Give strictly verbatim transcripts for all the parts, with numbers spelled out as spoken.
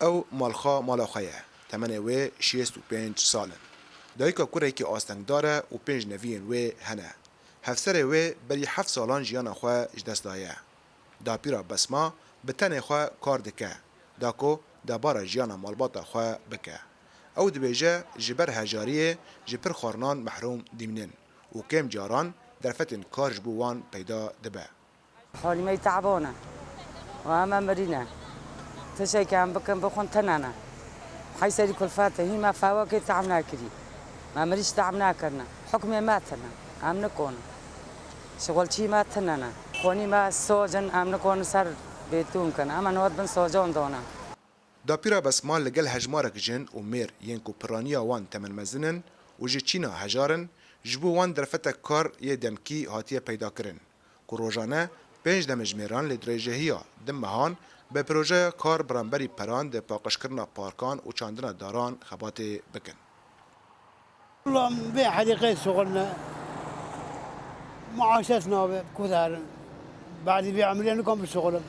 Ew malxa mala xwe ye. Temenê wê şêst û pênc sal in. Dayika kurekî astengdar e û pênc neviyên wê hene. Hevserê wê berî heft salan jiyana xwe ji dest daye. Dapîra Besma bi tenê xwe kar dike, da ku debara jiyana malbata xwe bike. Ew dibêje, ji ber hejariyê ji pir xwarinan mehrûm dimînin û kêm caran derfetên kar ji bo wan peyda dibe. Halî me teban e û em mirî ne. Tiştekî em bikin bixwin tune ne. Heyserî kulfet e, hî me fewakê tehm nekirî. Me mirî ji tehm nekirine. Hukmê me tune. Em nikonin. Şixulçî me tune ne. Xonî me soc in, em nikonin ser bêtûn kin. Em ê niha di bin socan de ne. Dapîra Besma li gel hejmarek jin û mêr yên ku piraniya wan temenmezin in û ji Çîna hejar in, ji bo wan derfetek kar yê demkî hatiye peydakirin, ku rojane pênc demjimêran li dirêjehiya du mehan bi projeya kar beramberî peran di paqijkirina parkan û çandina daran xebatê bikin. Ulan bê hedîqê şixulne. Maaşet nabe, kudarin. Badî vê emrê nikom bişixulim.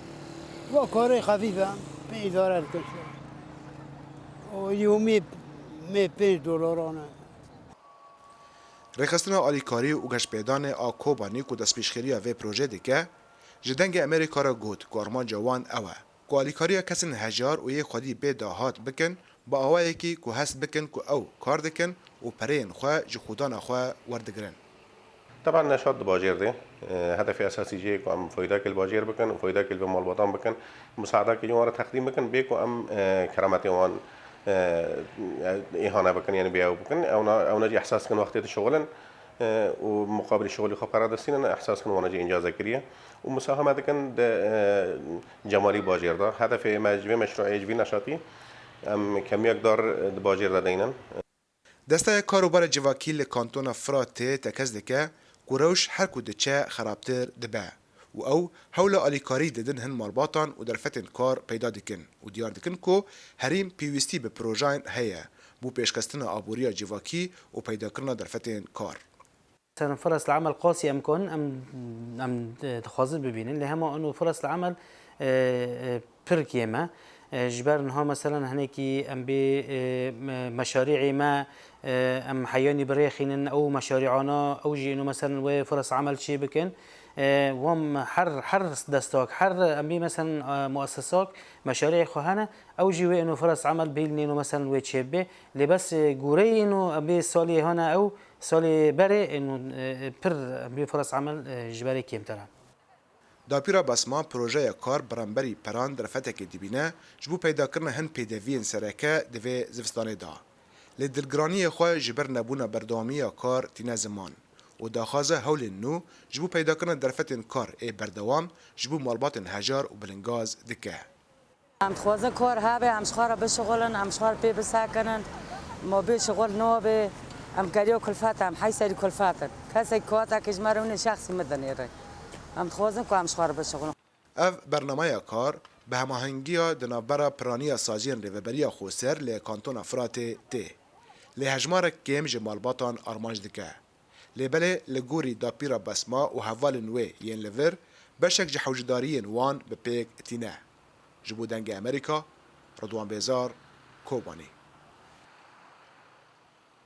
Wa karê xefîf e, pê îdare dikin. O yewmî mê pênc dolaran e. Rêxistina alîkarî û geşpêdanê a Kobanî ku destpêşxeriya vê proje dike, ji Dengê Amerîka re got ku armanca wan ew e ku alîkariya kesên hejar û yê xwedî bê dahat bikin, bi awayekî ku hest bikin ku ew kar dikin û pereyên xwe ji xwedana xwe werdigirin. Teban neşat di bajêr de, e, hedefê esasî jê ye ku em faydakê li bajêr bikin û faydakê li vê malbatan bikin, musaadakê ji wan re teqdîm bikin, bê ku em, e, kerametê wan, e, îhane bikin, yanî bê ew bikin. Ewna, ewna jî ehsas dikin wextê dişixulin, e, û muqabilî şixulî xwe para destînin, ehsas dikin wana jî încaze kiriye û musaheme dikin di, e, cemalî bajêr de. Hedefê me ji vê meşruê, ji vî neşatî, em kemiyek dar di bajêr de deynin. Desteya Kar û Barê Civakî li Kantona Firatê tekez dike ku rewş her ku diçe xerabtir dibe û ew hewla alîkarî didin hin malbatan û derfetên kar peyda dikin û diyar dikin ku herîm pêwîstî bi projeyên heye bo pêşxistina aboriya civakî û peydakirina derfetên kar. Mesela firas li emel qasî em kanin, em, em, e, dixwazin bibînin. Lê hema ino firas li emel, e, e, pir kêm e. E, ji ber niha, meselen, hinekî em bê, e, me-, meşarî'ê me, e, em heyanî birêxînin, ew meşarî'ana, ew jî ino, meselen, wê firas emel çê bikin. E, wan her, her destak, her em bê, meselen, e, muessesak meşarî'ê xwe hene, ew jî wê ino firas emel bihîlin, ino, meselen, wê çê bibe. Lê bes, e, goreyê ino em bê salê hene ew, salê berê, ê, nû, ê, pir em bê firas emel, ê, ji berê kêmtir e. Dapîra Basma projeya kar beramberî peran derfetekê dibîne ji bo peydakirina hin pêdeviyên sereke di vê zivistanê de. Lê dilgiraniyê xwe ji ber nebûna berdewamiya kar tîne ziman û daxwaze hewlên nû ji bo peydakirina derfetên kar ê berdewam ji bo malbatên hejar û bilingaz dike. Em dixwazin kar hebe, em ji xwe re bişixulin, em ji xwe re pê bisekinin. Ma bê şixul nabê. Em keriya kulfet em, hey serî kulfet in. Kesek katekê ji me re winê şexsî min dinêre. Em dixwazin ku em ji xwe re bişixulin. Ev bernameya kar bi hemahengiya di navbera piraniya saziyên Rêveberiya Xweser li Kantona Firatê tê. Lê hejmarek kêm ji malbatan armanc dike. Lê belê li gorî dapîra Besma û hevalên wê yên li vir, beşek ji hewcedariyên wan bi pêk tîne. Ji bo Dengê Amerîka, Ridwan Bêzar, Kobanî.